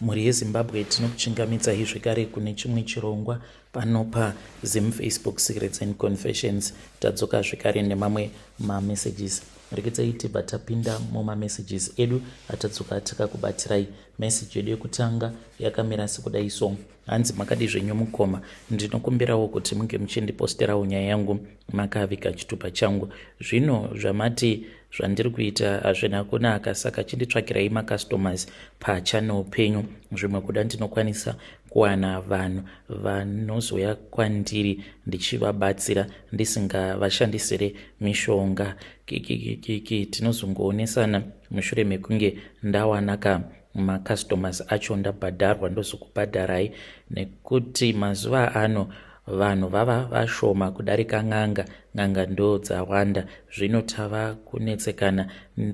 Mhuri yeZimbabwe, tinokuchingamidzai zvekare kune chimwe chirongwa pano paZim Facebook Secrets and Confessions. Tadzoka zvekare nemamwe mamessages. Rekedzai tibva tapinda mumamessages edu atadzoka takakubatirai. Message yedu yekutanga yakamira sekudai so. Hanzi makadii zvenyu mukoma, ndinokumbirawo kuti munge muchindiposterawo nyaya yangu makaviga chitupa changu. Zvino zvamati zvandiri kuita hazvina kunaka, saka chinditsvakirai macustomers pachannel penyu. Zvimwe kuda ndinokwanisa kuwana vanhu vanozouya kwandiri ndichivabatsira ndisingavashandisire mishonga. Kikikiki, tinozongoonesana mushure mekunge ndawana ka macustomers acho ndabhadharwa, ndozokubhadharai, nekuti mazuva ano vanhu vava vashoma kudarika n'anga. N'anga ndo dzawanda, zvino tava kunetsekana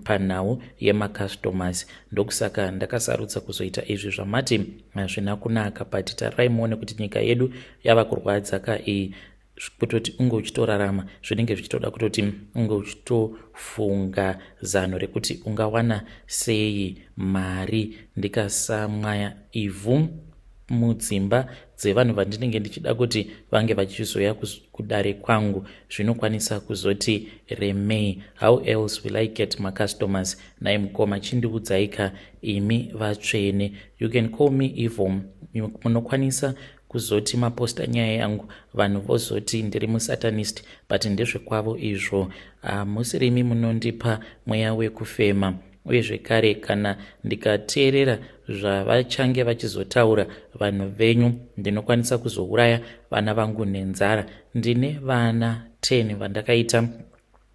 panhau yemacustomers. Ndokusaka ndakasarudza kuzoita izvi zvamati hazvina kunaka, but tarirai muone kuti nyika yedu yava kurwadza ka iyi. Kutoti unge uchitorarama zvinenge zvichitoda kutoti unge uchitofunga zano rekuti ungawana sei mari. Ndikasamwaya ivhu mudzimba dzevanhu vandinenge ndichida kuti vange vachizoya kudare kwangu, zvinokwanisa kuzoti remei. How else will I get macustomers? Nai mukoma, chindiudzai ka imi vatsvene. You can call me evil. Munokwanisa kuzoti maposta nyaya yangu, vanhu vozoti ndiri musatanist, but ndezvekwavo izvo. Musirimi munondipa mweya wekufema. Uye zvekare, kana ndikateerera zvavachange vachizotaura vanhu venyu, ndinokwanisa kuzouraya vana vangu nenzara. Ndine vana 10 vandakaita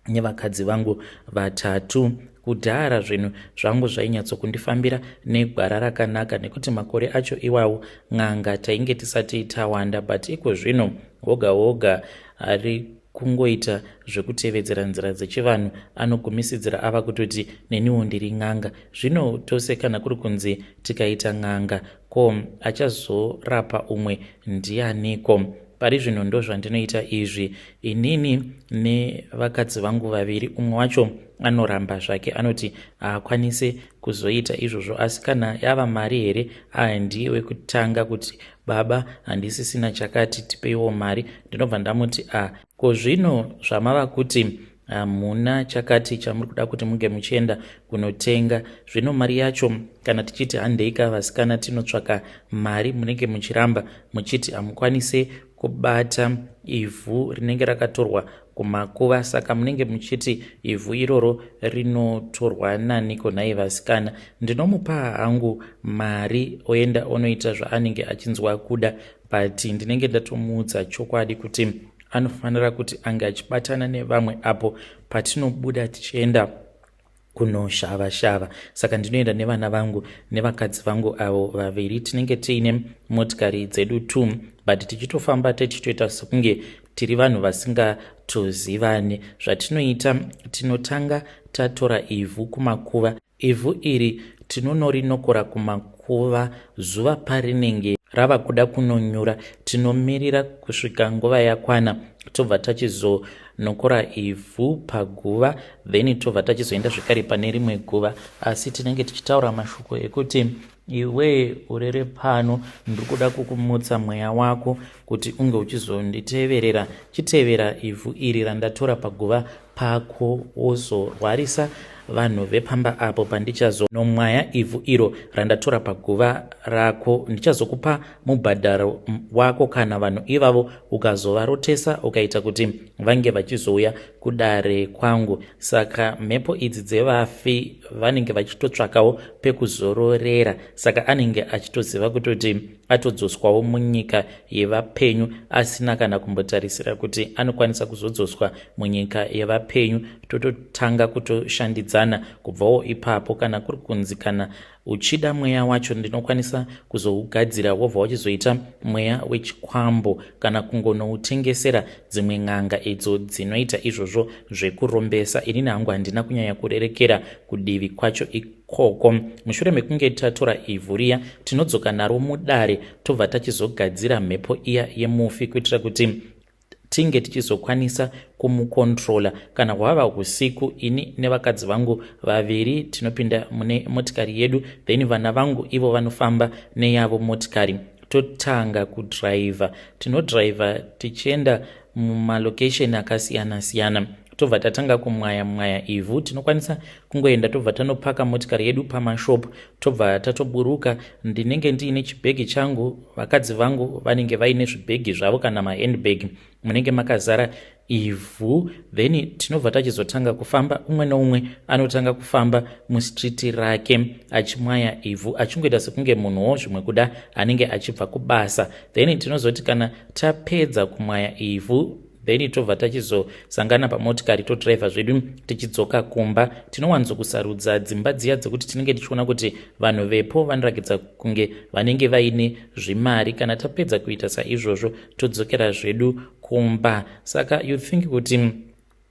nevakadzi vangu vatatu. Kudhara zvinhu zvangu zvainyatsokundifambira negwara rakanaka, nekuti makore acho iwawo n'anga tainge tisati tawanda, but iko zvino woga woga ari kungoita zvekutevedzera nzira dzechivanhu anogumisidzira ava kutoti neniwo ndiri n'anga. Zvino tose kana kuri kunzi tikaita n'anga, ko achazorapa umwe ndianiko? Pari zvino ndo zvandinoita izvi inini nevakadzi vangu vaviri. Umwe wacho anoramba zvake, anoti haakwanisi kuzoita izvozvo, asi kana yava mari here, handiye wekutanga kuti, "Baba, handisisina chakati, tipeiwo mari." Ndinobva ndamuti, "A, ko zvino zvamava kuti hamuna chakati chamuri kuda kuti munge muchienda kunotenga, zvino mari yacho kana tichiti handeika vasikana tinotsvaka mari, munenge muchiramba muchiti hamukwanisi kubata ivhu rinenge rakatorwa kumakuva. Saka munenge muchiti ivhu iroro rinotorwa naniko nhai vasikana?" Ndinomupa hangu mari, oenda onoita zvaanenge achinzwa kuda, but ndinenge ndatomuudza chokwadi kuti anofanira kuti ange achibatana nevamwe apo patinobuda tichienda kunoshava shava. Saka ndinoenda nevana vangu nevakadzi vangu avo vaviri. Tinenge tiine motikari dzedu two, but tichitofamba tichitoita sekunge tiri vanhu vasingatozivani. Zvatinoita, tinotanga tatora ivhu kumakuva. Ivhu iri tinonorinokora kumakuva zuva parinenge rava kuda kunonyura. Tinomirira kusvika nguva yakwana, tobva tachizonokora ivhu paguva, then tobva tachizoenda zvekare pane rimwe guva, asi tinenge tichitaura mashoko ekuti, "Iwe urere pano, ndiri kuda kukumutsa mweya wako kuti unge uchizonditeverera. Chitevera ivhu iri randatora paguva pako, wozorwarisa vanhu vepamba apo. Pandichazonomwaya ivhu iro randatora paguva rako, ndichazokupa mubhadharo wako kana vanhu ivavo ukazovarotesa, ukaita kuti vange vachizouya kudare kwangu." Saka mhepo idzi dzevafi vanenge vachitotsvakawo pekuzororera, saka anenge achitoziva kutoti atodzoswawo munyika yevapenyu asina kana kumbotarisira kuti anokwanisa kuzodzoswa munyika yevapenyu. Tototanga kutoshandidzana kubvawo ipapo. Kana kuri kunzi kana uchida mweya wacho, ndinokwanisa kuzougadzira, wobva wachizoita mweya wechikwambo, kana kungonoutengesera dzimwe n'anga idzo dzinoita izvozvo zvekurombesa. Inini hangu handina kunyanya kurerekera kudivi kwacho ikoko. Mushure mekunge tatora ivhu riya, tinodzoka naro mudare, tobva tachizogadzira mhepo iya yemufi kuitira kuti tinge tichizokwanisa kumukontrola. Kana hwava husiku, ini nevakadzi vangu vaviri tinopinda mune motikari yedu, then vana vangu ivo vanofamba neyavo motikari, totanga kudhiraivha. Tinodhiraivha tichienda mumalocation akasiyana siyana, tobva tatanga kumwaya mwaya ivhu. Tinokwanisa kungoenda, tobva tanopaka motikari yedu pamashopu, tobva tatoburuka. Ndinenge ndiine chibhegi changu, vakadzi vangu vanenge vaine zvibhegi zvavo kana mahandbag munenge makazara ivhu. Then tinobva tachizotanga kufamba, umwe neumwe anotanga kufamba mustreet rake achimwaya ivhu, achingoita sekunge munhuwo zvimwe kuda anenge achibva kubasa. Then tinozoti kana tapedza kumwaya ivhu, then tobva tachizosangana pamotikari, todhiraivha zvedu tichidzoka kumba. Tinowanzokusarudza dzimba dziya dzekuti tinenge tichiona kuti vanhu vepo vanorakidza kunge vanenge vaine zvimari. Kana tapedza kuita saizvozvo, todzokera zvedu kumba. Saka you think kuti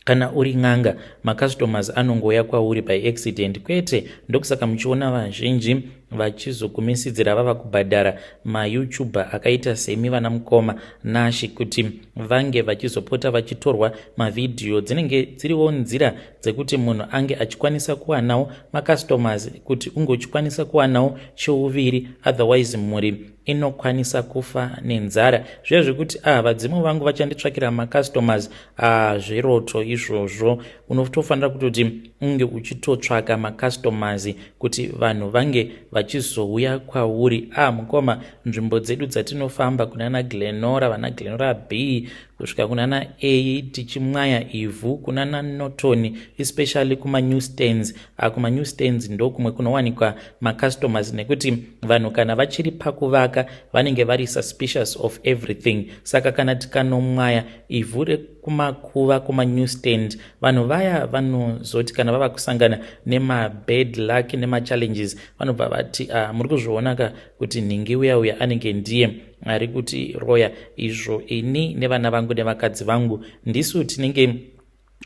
kana uri n'anga, macustomers anongouya kwauri by accident? Kwete. Ndokusaka muchiona vazhinji vachizogumisidzira vava kubhadhara maYouTuber akaita semi vana mukoma Nashi kuti vange vachizopota vachitorwa mavhidhiyo. Dzinenge dziriwo nzira dzekuti munhu ange achikwanisa kuwanawo macustomers, kuti unge uchikwanisa kuwanawo cheuviri, otherwise mhuri inokwanisa kufa nenzara. Zviya zvekuti ah, vadzimu vangu vachanditsvakira macustomers, ah, zviroto izvozvo. Unotofanira kutoti unge uchitotsvaka macustomers kuti vanhu vange vachizouya kwauri. Ah, mukoma, nzvimbo dzedu dzatinofamba kunana Glenora, vana Glenora B kusvika kunana A, tichimwaya ivhu kunana Norton, especially kumanew stands. Ah, kumanew stands ndokumwe kunowanikwa macustomers, nekuti vanhu kana vachiri pakuvaka vanenge vari suspicious of everything. Saka kana tikanomwaya ivhu rekumakuva kumanew stand, vanhu vaya vanozoti kana vava kusangana nemabad luck nemachallenges, vanobva vati, ah, muri kuzviona ka kuti nhingi uya uya anenge ndiye ari kuti roya. Izvo ini nevana vangu nevakadzi vangu ndisu tinenge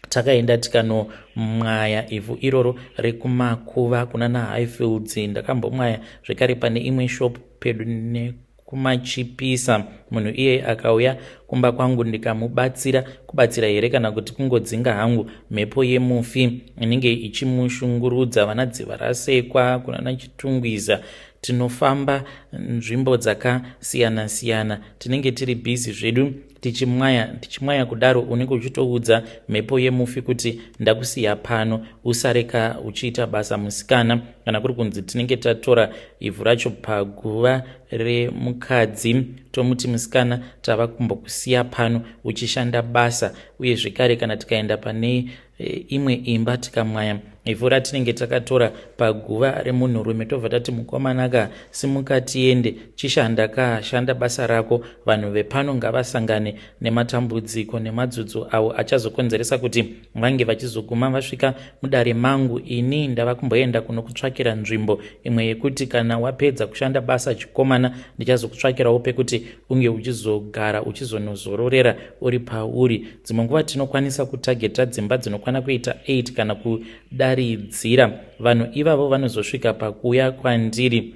takaenda tikanomwaya ivhu iroro rekumakuva kunana Highfields. Ndakambomwaya zvekare pane imwe shop pedu nekumachipisa. Munhu iyeye akauya kumba kwangu ndikamubatsira. Kubatsira here kana kuti kungodzinga hangu mhepo yemufi inenge ichimushungurudza? Vana Dziva Rasekwa, kunana Chitungwiza, tinofamba nzvimbo dzakasiyana siyana. Tinenge tiri busy zvedu tichimwaya. Tichimwaya kudaro, unenge uchitoudza mhepo yemufi kuti ndakusiya pano, usareka uchiita basa musikana. Kana kuri kunzi tinenge tatora ivhu racho paguva remukadzi, tomuti, musikana, tava kumbokusiya pano uchishanda basa. Uye zvekare kana tikaenda pane imwe imba tikamwaya ivhu ratinenge takatora paguva remunhurume, tobva tati, mukomana ka, simuka tiende, chishanda ka, shanda basa rako. Vanhu vepano ngavasangane nematambudziko nemadzudzo avo achazokonzeresa kuti vange vachizoguma vasvika mudare mangu. Ini ndava kumboenda kunokutsvakira nzvimbo imwe yekuti kana wapedza kushanda basa, chikomana, ndichazokutsvakirawo pekuti unge uchizogara, uchizonozororera uri pauri. Dzimwe nguva tinokwanisa kutageta dzimba dzinokwana kuita 8 kana kudaridzira. Vanhu ivavo vanozosvika pakuuya kwandiri.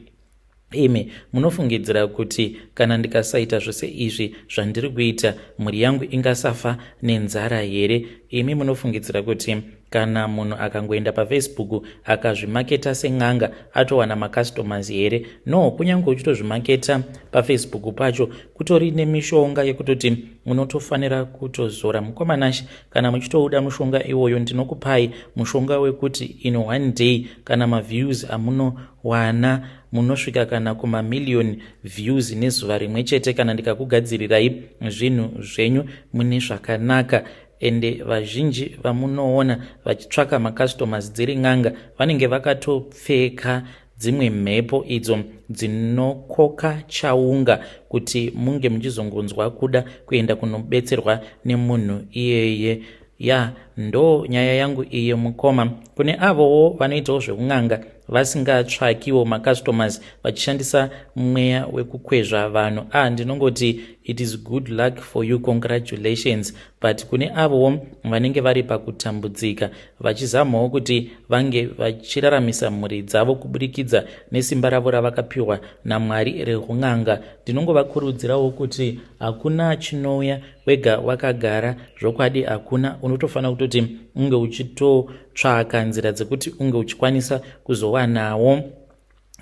Imi munofungidzira kuti kana ndikasaita zvose izvi zvandiri kuita, mhuri yangu ingasafa nenzara here? Imi munofungidzira kuti kana munhu akangoenda paFacebook akazvimaketa sen'anga atowana macustomers here? No, kunyange uchitozvimaketa paFacebook pacho, kutori nemishonga yekutoti unotofanira kutozora. Mukomanashi, kana muchitouda mushonga iwoyo, ndinokupai mushonga wekuti in one day kana maviews amunowana, munosvika kana kumamillion views nezuva rimwe chete kana ndikakugadzirirai zvinhu zvenyu mune zvakanaka. Ende vazhinji vamunoona vachitsvaka macustomers dziri n'anga vanenge vakatopfeka dzimwe mhepo idzo dzinokoka chaunga kuti munge muchizongonzwa kuda kuenda kunobetserwa nemunhu iyeye. Ya, ndo nyaya yangu iyi, mukoma. Kune avowo vanoitawo zvekun'anga vasingatsvakiwo macustomers, vachishandisa mweya wekukwezva vanhu, a, ndinongoti It is good luck for you, congratulations. But kune avowo vanenge vari pakutambudzika vachizamawo kuti vange vachiraramisa mhuri dzavo kuburikidza nesimba ravo ravakapiwa naMwari rehun'anga, ndinongovakurudzirawo kuti hakuna chinouya wega wakagara. Zvokwadi hakuna. Unotofanira kutoti unge uchitotsvaka nzira dzekuti unge uchikwanisa kuzowanawo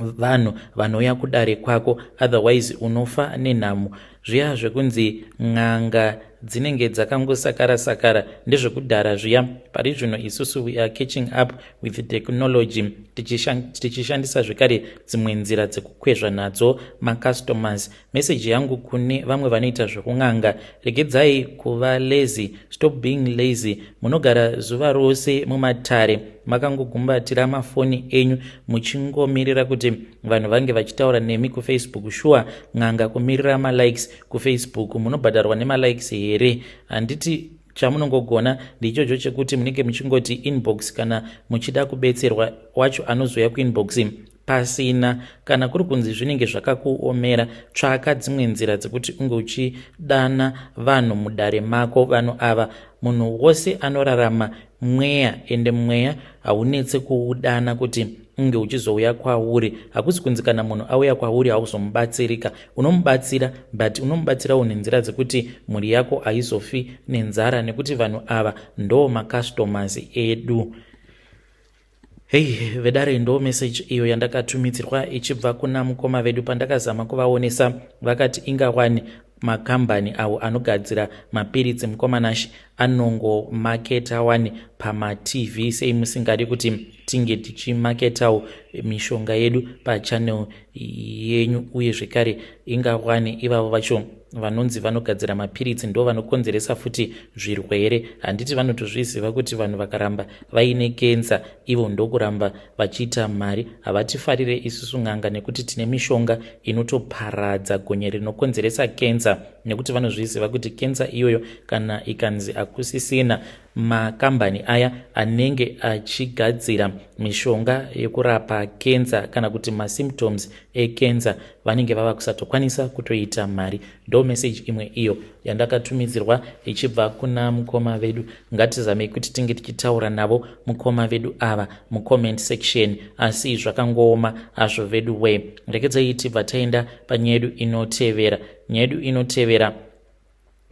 vanhu vanouya kudare kwako, otherwise unofa nenhamo. Zviya zvekunzi n'anga dzinenge dzakangosakara sakara ndezvekudhara zviya. Pari zvino isusu we are catching up with technology, tichishandisa zvekare dzimwe nzira dzekukwezva nadzo macustomers. Meseji yangu kune vamwe vanoita zvekun'anga: regedzai kuva lazy, stop being lazy. Munogara zuva rose mumatare makangogumbatira mafoni enyu muchingomirira kuti vanhu vange vachitaura nemi kuFacebook. Shuwa, n'anga kumirira malikes kuFacebook? Munobhadharwa nemalikes here? Handiti chamunongogona ndichocho chekuti munenge muchingoti inbox kana muchida kubetserwa, wacho anozoya kuinbox pasina. Kana kuri kunzi zvinenge zvakakuomera, tsvaka dzimwe nzira dzekuti unge uchidana vanhu mudare mako. Vanhu ava, munhu wose anorarama mweya, ende mweya haunetse kuudana kuti unge uchizouya kwauri. Hakusi kunzi kana munhu auya kwauri hauzomubatsirika. Unomubatsira, but unomubatsirawo nenzira dzekuti mhuri yako haizofi nenzara, nekuti vanhu ava ndo macustomers edu. Hei vedare, ndo meseji iyo yandakatumidzirwa ichibva kuna mukoma vedu. Pandakazama kuvaonesa, vakati ingawani makambani avo anogadzira mapiritsi, mukomanashi anongomaketa wani pamaTV. Sei musingadi kuti tinge tichimaketawo mishonga yedu pachannel yenyu? Uye zvekare ingawani ivavo vacho vanonzi vanogadzira mapiritsi ndo vanokonzeresa futi zvirwere. Handiti vanotozviziva kuti vanhu vakaramba vaine kenza, ivo ndokuramba vachiita mari? Havatifarire isusu n'anga nekuti tine mishonga inotoparadza gonye rinokonzeresa kenza, nekuti vanozviziva kuti kenza iyoyo kana ikanzi hakusisina, makambani aya anenge achigadzira mishonga yekurapa kenza kana kuti masymptoms ekenza vanenge vava kusatokwanisa kutoita mari. Ndo meseji imwe iyo yandakatumidzirwa ichibva kuna mukoma vedu. Ngatizamei kuti tinge tichitaura navo mukoma vedu ava mucomment section, asi zvakangooma hazvo vedu we. Rekedzai tibva taenda panyaya yedu inotevera. Nyaya yedu inotevera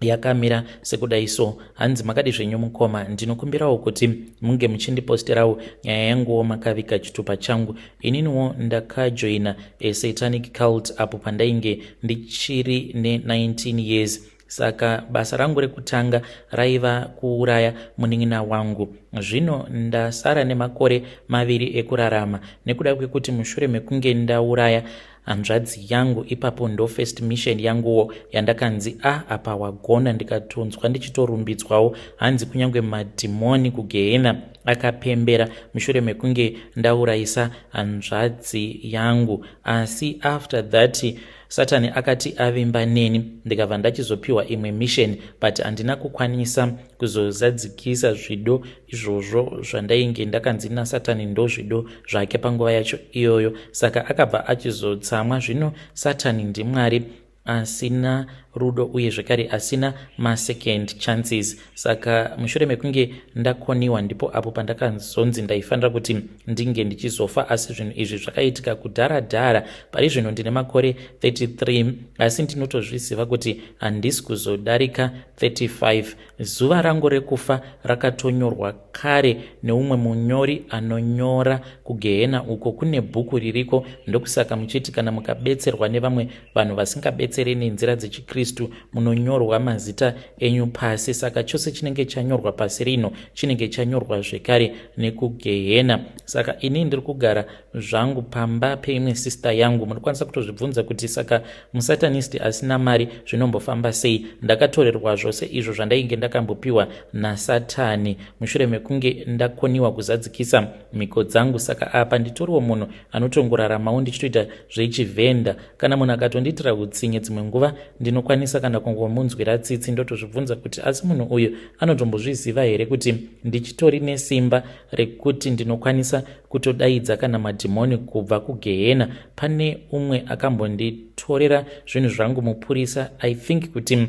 yakamira sekudai so. Hanzi, "Makadi zvenyu mukoma? Ndinokumbirawo kuti munge muchindiposterawo nyaya yanguwo makaviga chitupa changu. Ininiwo ndakajoina asatanic cult apo pandainge ndichiri ne19 years. Saka basa rangu rekutanga raiva kuuraya munin'ina wangu. Zvino ndasara nemakore 2 ekurarama nekuda kwekuti mushure mekunge ndauraya hanzvadzi yangu, ipapo ndo first mission yanguwo yandakanzi, 'A ah, apa wagona.' Ndikatonzwa ndichitorumbidzwawo. Hanzi kunyange madhimoni kugehena akapembera mushure mekunge ndaurayisa hanzvadzi yangu. Asi after that Satani akati avimba neni, ndikabva ndachizopiwa imwe mission, but handina kukwanisa kuzozadzikisa zvido izvozvo zvandainge ndakanzi naSatani ndo zvido zvake panguva yacho iyoyo. Saka akabva achizotsamwa. Zvino Satani ndiMwari asina rudo uye zvekare asina masecond chances. Saka mushure mekunge ndakoniwa, ndipo apo pandakazonzi ndaifanira kuti ndinge ndichizofa. Asi zvinhu izvi zvakaitika kudhara dhara. Pari zvino ndine makore 33, asi ndinotozviziva kuti handisi kuzodarika 35. Zuva rangu rekufa rakatonyorwa kare neumwe munyori anonyora kugehena uko, kune bhuku ririko. Ndokusaka muchiti kana mukabetserwa nevamwe vanhu vasingabetseri nenzira dzechikristu, munonyorwa mazita enyu pasi. Saka chose chinenge chanyorwa pasi rino chinenge chanyorwa zvekare nekugehena. Saka ini ndiri kugara zvangu pamba peimwe sister yangu. Munokwanisa kutozvibvunza kuti saka musatanist asina mari zvinombofamba sei? Ndakatorerwa zvose izvo zvandainge ndakambopiwa naSatani mushure mekunge ndakoniwa kuzadzikisa mhiko dzangu. Saka apa nditoriwo munhu anotongoraramawo ndichitoita zvechivhenda. Kana munhu akatondiitira utsinye, dzimwe nguva ndinokwanisa kana kungomunzwira tsitsi, ndotozvibvunza kuti asi munhu uyu anotombozviziva here kuti ndichitori nesimba rekuti ndinokwanisa kutodaidza kana madhimoni kubva kugehena? Pane umwe akambonditumira Akanditorera zvinhu zvangu mupurisa. I think kuti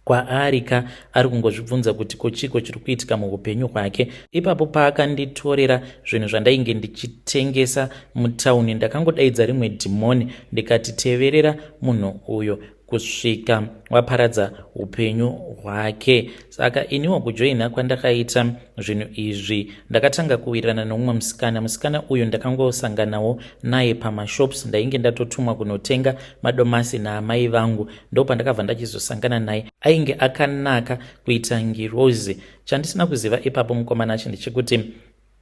kwaari ka ari kungozvibvunza kuti ko chiko chiri kuitika muupenyu hwake. Ipapo paakanditorera zvinhu zvandainge ndichitengesa mutauni, ndakangodaidza rimwe dhimoni ndikati, "Teverera munhu uyo kusvika waparadza upenyu hwake." Saka iniwo kujoina kwandakaita zvinhu izvi, ndakatanga kuwirirana nomumwe musikana. Musikana uyu ndakangosanganawo naye pamashops. Ndainge ndatotumwa kunotenga madomasi naamai vangu, ndo pandakabva ndachizosangana naye. Ainge akanaka kuita ngirozi. Chandisina kuziva ipapo, mukomana acho, ndechekuti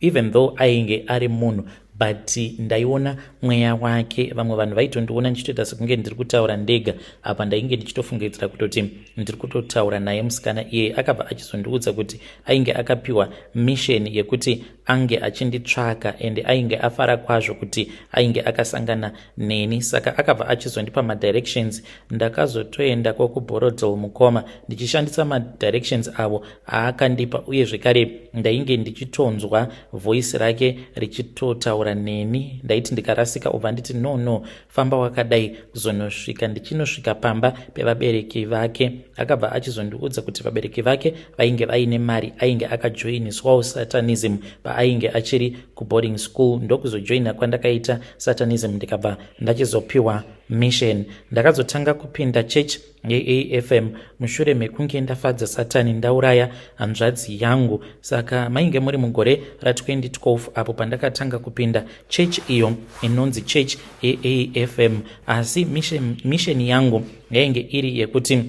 even though ainge ari munhu, but ndaiona mweya wake. Vamwe vanhu vaitondiona ndichitoita sekunge ndiri kutaura ndega, apa ndainge ndichitofungidzira kutoti ndiri kutotaura naye musikana iyeye. Akabva achizondiudza kuti ainge akapiwa mission yekuti ange achinditsvaka, and ainge afara kwazvo kuti ainge akasangana neni. Saka akabva achizondipa madirections. Ndakazotoenda kwokuBorrowdale, mukoma, ndichishandisa madirections avo aakandipa. Uye zvekare ndainge ndichitonzwa voice rake richitotaura neni. Ndaiti ndikarasika, ubva nditi, No, famba wakadai," kuzonosvika ndichinosvika pamba pevabereki vake. Akabva achizondiudza kuti vabereki vake vainge vaine mari. Ainge akajoiniswawo Satanism paainge achiri kuboarding school. Ndokuzojoina kwandakaita Satanism, ndikabva ndachizopiwa mission. Ndakazotanga kupinda church yeAFM mushure mekunge ndafadza Satani, ndauraya hanzvadzi yangu. Saka mainge muri mugore ra2012 apo pandakatanga kupinda church iyo inonzi church yeAFM. Asi mission yangu yainge iri yekuti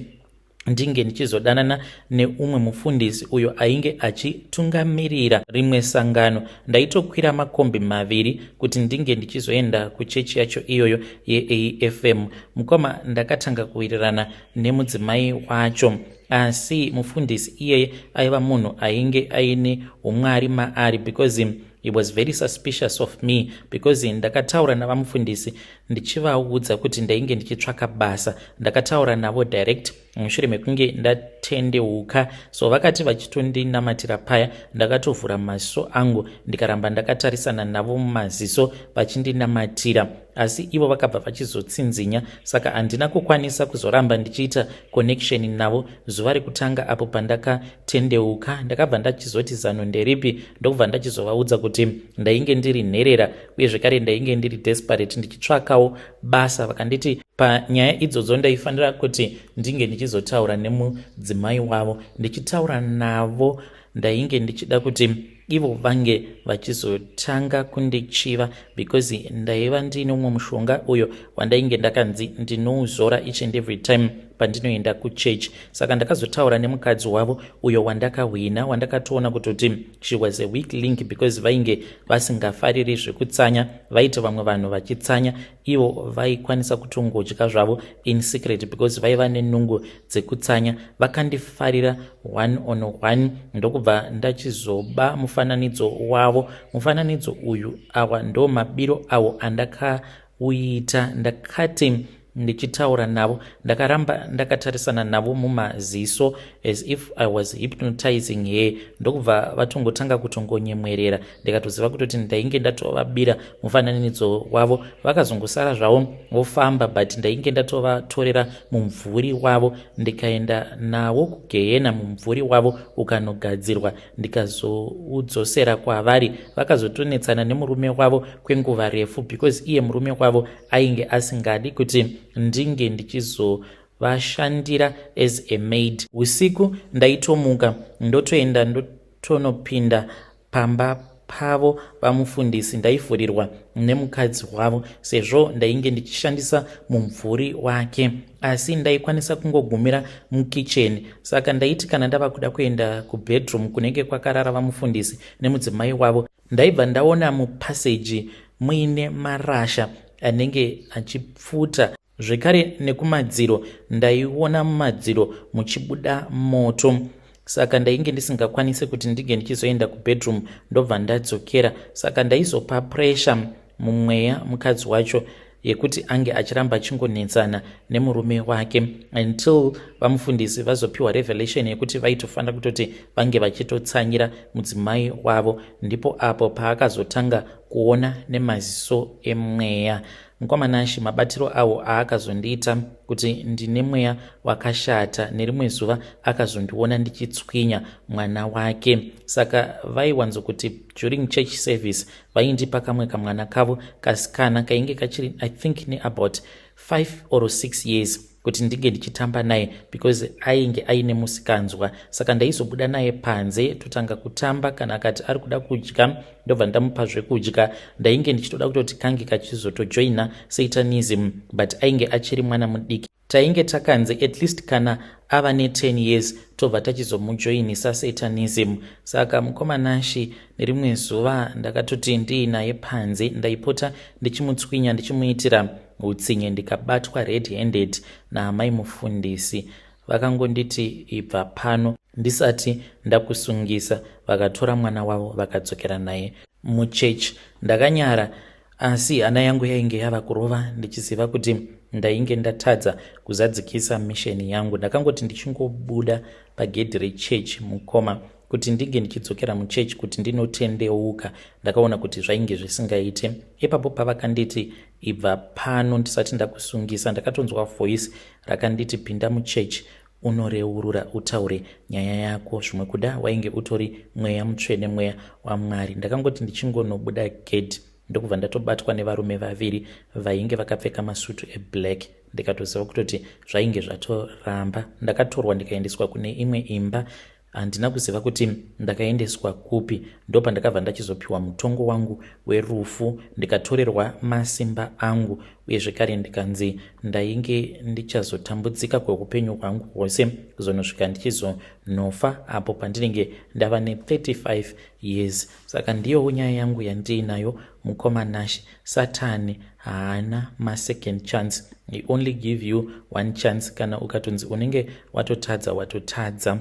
ndinge ndichizodanana neumwe mufundisi uyo ainge achitungamirira rimwe sangano. Ndaitokwira makombi maviri kuti ndinge ndichizoenda kuchechi yacho iyoyo yeAFM. Mukoma, ndakatanga kuwirirana nemudzimai wacho, asi mufundisi iyeye aiva munhu ainge aine umwari maari, because he was very suspicious of me, because ndakataura navamufundisi ndichivaudza kuti ndainge ndichitsvaka basa. Ndakataura navo direct mushure mekunge ndatendeuka. So vakati vachitondinamatira paya, ndakatovhura maziso angu, ndikaramba ndakatarisana navo mumaziso vachindinamatira, asi ivo vakabva vachizotsinzinya. Saka handina kukwanisa kuzoramba ndichiita connection navo. Zuva rekutanga apo pandakatendeuka, ndakabva ndachizoti zano nderipi, ndokubva ndachizovaudza kuti ndainge ndiri nherera, uye zvekare ndainge ndiri desperate, ndichitsvakawo basa. Vakanditi panyaya idzodzo ndaifanira kuti ndinge ndichizotaura nemudzimai wavo. Ndichitaura navo, ndainge ndichida kuti ivo vange vachizotanga kundichiva, because ndaiva ndiine umwe mushonga uyo wandainge ndakanzi ndinouzora each and every time pandinoenda kuchechi. Saka ndakazotaura nemukadzi wavo uyo wandakahwina, wandakatoona kutoti she was a weak link, because vainge vasingafariri zvekutsanya. Vaiti vamwe vanhu vachitsanya, ivo vaikwanisa kutongodya zvavo in secret, because vaiva nenungo dzekutsanya. Vakandifarira one on one, ndokubva ndachizoba mufananidzo wavo. Mufananidzo uyu, awa ndo mabiro awo andakauita. Ndakati ndichitaura navo, ndakaramba ndakatarisana navo mumaziso as if I was hypnotizing her, ndokubva vatongotanga kutongonyemwerera. Ndikatoziva kutoti ndainge ndatovabira mufananidzo wavo. Vakazongosara zvavo vofamba, but ndainge ndatovatorera mumvuri wavo, ndikaenda nawo kugehena. Mumvuri wavo ukanogadzirwa, ndikazoudzosera kwavari. Vakazotonetsana nemurume wavo kwenguva refu, because iye murume wavo ainge asingadi kuti ndinge ndichizovashandira as a maid. Usiku ndaitomuka, ndotoenda, ndotonopinda pamba pavo vamufundisi. Ndaivhurirwa nemukadzi wavo, sezvo ndainge ndichishandisa mumvuri wake, asi ndaikwanisa kungogumira mukicheni. Saka ndaiti kana ndava kuda kuenda kubedroom kunenge kwakarara vamufundisi nemudzimai wavo, ndaibva ndaona mupaseji muine marasha anenge achipfuta. Zvekare nekumadziro ndaiona mumadziro muchibuda moto. Saka ndainge ndisingakwanisi kuti ndinge ndichizoenda kubedroom ndobva ndadzokera. Saka ndaizopa pressure mumweya mukadzi wacho yekuti ange achiramba achingonetsana nemurume wake, until vamufundisi vazopiwa revelation yekuti vaitofanira kutoti vange vachitotsanyira mudzimai wavo. Ndipo apo paakazotanga kuona nemaziso emweya. Mukoma Nashe, mabatiro awo aakazondiita kuti ndine mweya wakashata. Nerimwe zuva akazondiona ndichitswinya mwana wake. Saka vaiwanzokuti during church service vaindipa kamwe kamwana kavo kasikana kainge kachiri, I think, neabout 5 or 6 years, kuti ndinge ndichitamba naye because ainge aine musikanzwa. Saka ndaizobuda naye panze, totanga kutamba. Kana akati ari kuda kudya, ndobva ndamupa zvekudya. Ndainge ndichitoda kutoti kange kachizotojoina Satanism, but ainge achiri mwana mudiki. Tainge takanzi at least kana ava ne10 years tobva tachizomujoinisa Satanism. Saka mukoma Nashe, nerimwe zuva ndakatoti ndiinaye panze, ndaipota ndichimutswinya, ndichimuitira utsinye, ndikabatwa red handed naamai mufundisi. Vakangonditi, "Ibva pano ndisati ndakusungisa." Vakatora mwana wavo, vakadzokera naye muchechi. Ndakanyara, asi hana yangu yainge yava kurova, ndichiziva kuti ndainge ndatadza kuzadzikisa mission yangu. Ndakangoti ndichingobuda pagedhi rechechi, mukoma, kuti ndinge ndichidzokera muchechi kuti ndinotendeuka, ndakaona kuti zvainge zvisingaite. Ipapo pavakanditi, "Ibva pano ndisati ndakusungisa," ndakatonzwa voice rakanditi, "Pinda muchechi, unoreurura, utaure nyaya yako." Zvimwe kuda wainge utori mweya mutsvene, mweya waMwari. Ndakangoti ndichingonobuda gedhi, ndokubva ndatobatwa nevarume vaviri vainge vakapfeka masutu eblack. Ndikatoziva kutoti zvainge zvatoramba. Ndakatorwa, ndikaendeswa kune imwe imba. Handina kuziva kuti ndakaendeswa kupi. Ndopandakabva ndachizopiwa mutongo wangu werufu, ndikatorerwa masimba angu, uye zvekare ndikanzi ndainge ndichazotambudzika kweupenyu hwangu hwose kuzonosvika ndichizonofa apo pandinenge ndava ne35 years. Saka ndiyowo nyaya yangu yandiinayo, mukoma Nashe. Satani haana masecond chance, he only give you one chance. Kana ukatonzi unenge watotadza, watotadza,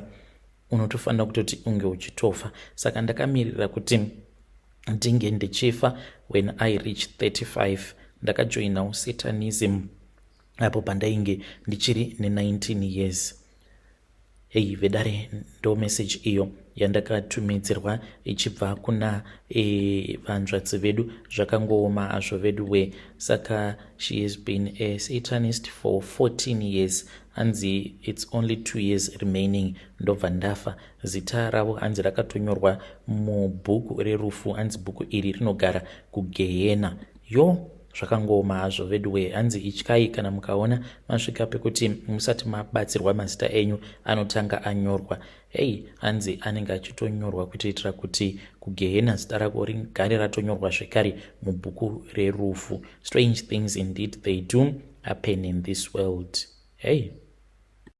unotofanira kutoti unge uchitofa. Saka ndakamirira kuti ndinge ndichifa when I reach 35. Ndakajoinawo Satanism apo pandainge ndichiri ne19 years. Hei vedare, ndo message iyo yandakatumidzirwa ichibva kuna vanzvadzi vedu. Zvakangooma hazvo vedu we. Saka she has been a Satanist for 14 years. Hanzi it's only 2 years remaining, ndobva ndafa. Zita ravo hanzi rakatonyorwa mubhuku rerufu. Hanzi bhuku iri rinogara kugehena. Yo, zvakangooma hazvo veduwe. Hanzi ityai kana mukaona masvika pekuti musati mabatsirwa, mazita enyu anotanga anyorwa. Hei, hanzi anenge achitonyorwa kutoitira kuti kugehena zita rako rigare ratonyorwa zvekare mubhuku rerufu. Strange things indeed, they do happen in this world. Hey.